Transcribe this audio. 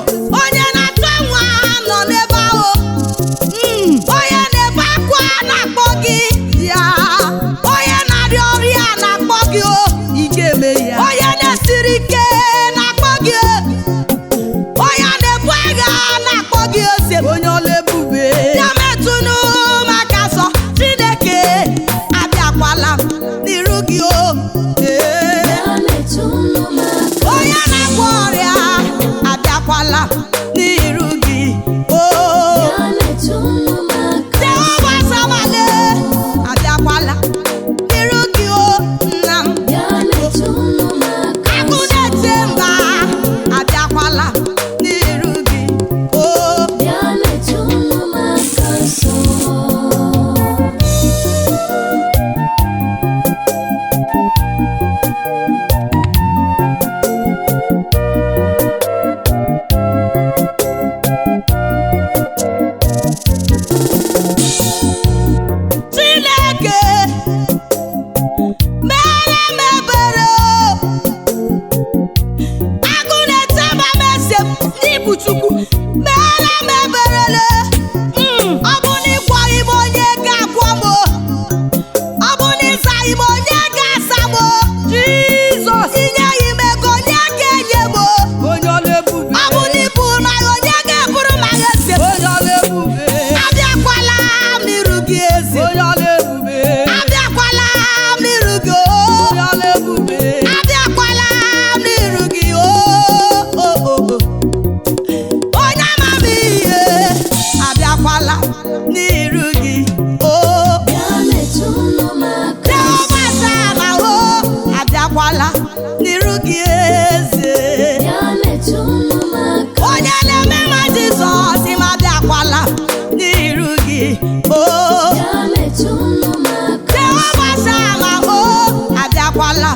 Jizọs. Onye na-achọ nwa nọ n'ebe ahụ. Onye na-ebe akwa na-akpọ gị Ya. Onye na-arịa ọrịa na-akpọ gị o. Ị ga-eme ya. Onye na-esiri ike na-akpọ gị o. Onye na-ebu agha na-akpọ gị ose. Onye ọla ebube. Ya metụnụ maka sọ Chineke, abịakwala m n'iru gị o. Ee. Onye na-agwọ ọrịa, abịakwala m n'iru gị o. Jehova Samale, abịakwala n'iru gị o, nna m. Agụ na-eche mba, abịakwala n'iru gị o. Chineke, mere m ebere o. Agụ na-eche mba m, ese m n'ịbụ Chukwu, mere m eberele. Ọ bụ na ịgwọghị m, onye ga-agwọ m o? Ọ bụ na ịzaghị m, onye ga-asa m o? Jizọs. Inyeghị m ego, onye ga-enye m o? Onye ọla ebube. Ọ bụ na ịbụrụ m agha, onye ga-eburu m agha, eze m? Onye ọla ebube. Abịakwala m n'iru gị, eze. Onye ọla ebube. Abịakwala m n'iru gị o. Onye ọla ebube. Abịakwala m n'iru gị o, o, o, o. Onye amamihe, abịakwala n'iru gị o. Jehova Sama o, abịakwala n'iru gị, eze. Onye na-eme ma Jizọs ma, abịakwala n'iru gị o. Jehova Sama o, abịakwala